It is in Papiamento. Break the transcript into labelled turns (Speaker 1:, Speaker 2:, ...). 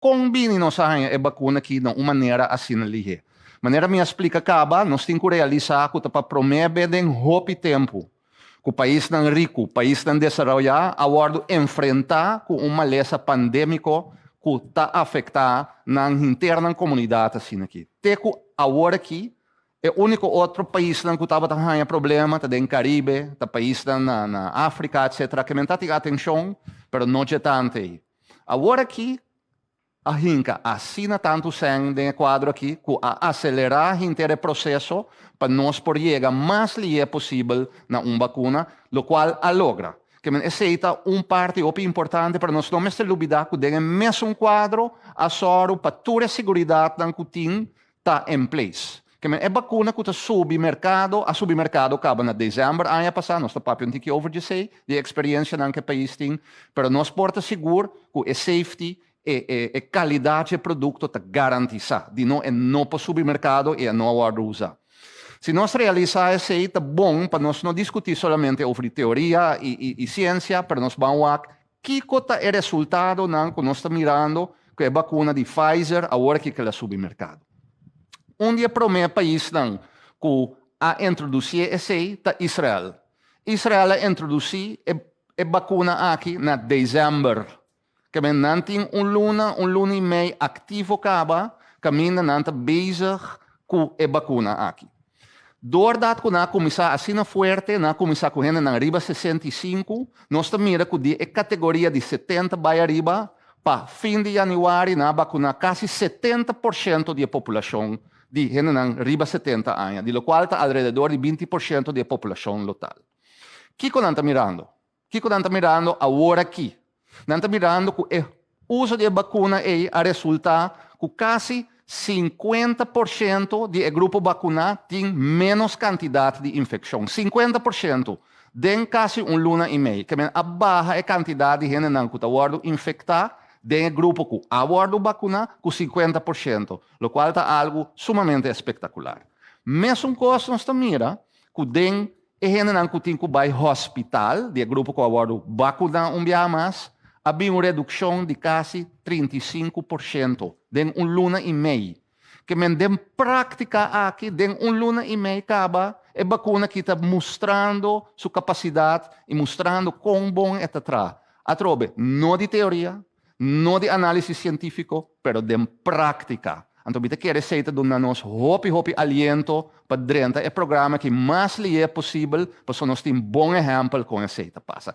Speaker 1: Kon bini nos a haña e bakuna akí na un manera asina lihé? Manera mi a splika kaba, nos tin ku realisá ku ta pa promé be den hopi tempu ku paisnan riku, paisnan desaroyá a wòrdu enfrentá ku un malesa pandémiko ku ta afektá nan henter nan komunidat asina akí. Te ku awor akí e úniko otro paisnan ku tabata haña problema ta den Karibe, ta paisnan na na Afrika etcetera ke men ta tin atenshon pero no dje tantu ei. Awor aki a hinka asina tantu sèn den e kuadro aki ku a aselerá hinter e proseso pa nos por yega mas lihé posibel na un bakuna, lokual a logra. Ke men esei ta un parti hopi importante pero nos no mester lubidá ku den e mesun kuadro a sòru pa tur e siguridatnan ku tin ta in place. Ke men e bakuna ku ta subi merkado a subi merkado kaba na desèmber aña pasá, nos ta papia un tiki over djesei, di e eksperiencianan ku e pais tin, pero nos por ta sigur ku e safety, e e e kalidat dje produkto ta garantisá, di no e no por subi merkado i e no a wòrdu usá. Si nos realisá esei ta bon pa nos no diskutí solamente over di teoria i i i siensia, pero nos ban wak Kiko ta e resultadonan ku nos ta mirando ku e bakuna di Pfizer awor aki ku el a subi merkado? Un di e promé paisnan ku a introdusí esei ta Israel. Israel a introdusí e e bakuna aki na desèmber. Ke men nan tin un luna, un luna i mei aktivo kaba kaminda nan ta bezig ku e bakuna aki. Doordat ku nan a kuminsá asina fuerte, nan a kuminsá ku hendenan riba 65, nos ta mira ku di e kategoria di 70 bai ariba, pa fin di yanüari nan a bakuná kasi 70% di e populashon di hendenan riba 70 aña, di lokual ta alrededor di 20% di e populashon lotal. Kiko nan ta mirando? Kiko nan ta mirando awor aki? Nan ta mirando ku e uso di e bakuna ei a resultá ku kasi 50% di e grupo bakuná tin ménos kantidat di infekshon. 50% den kasi un luna i mei. Ke men a baha e kantidat di hendenan ku ta wòrdu infektá den e grupo ku a wòrdu bakuná ku 50%, lokual ta algu sumamente espektakular. Mesun kos nos ta mira ku den e hendenan ku tin ku bai hospital, di e grupo ku a wòrdu bakuná un biaha mas, a bin un redukshon di kasi 35% den un luna i mei. Ke men den práktika aki, den un luna i mei kaba, e bakuna aki ta mustrando su kapasidat i mustrando kon bon e ta traha. Atrobe, no di teoria, no di análisis sientífiko, pero den práktika. Anto mi ta kere esei ta duna nos hopi hopi aliento pa drenta e programa aki mas lihé posibel, pasobra nos tin bon ehèmpel kon esei ta pasa.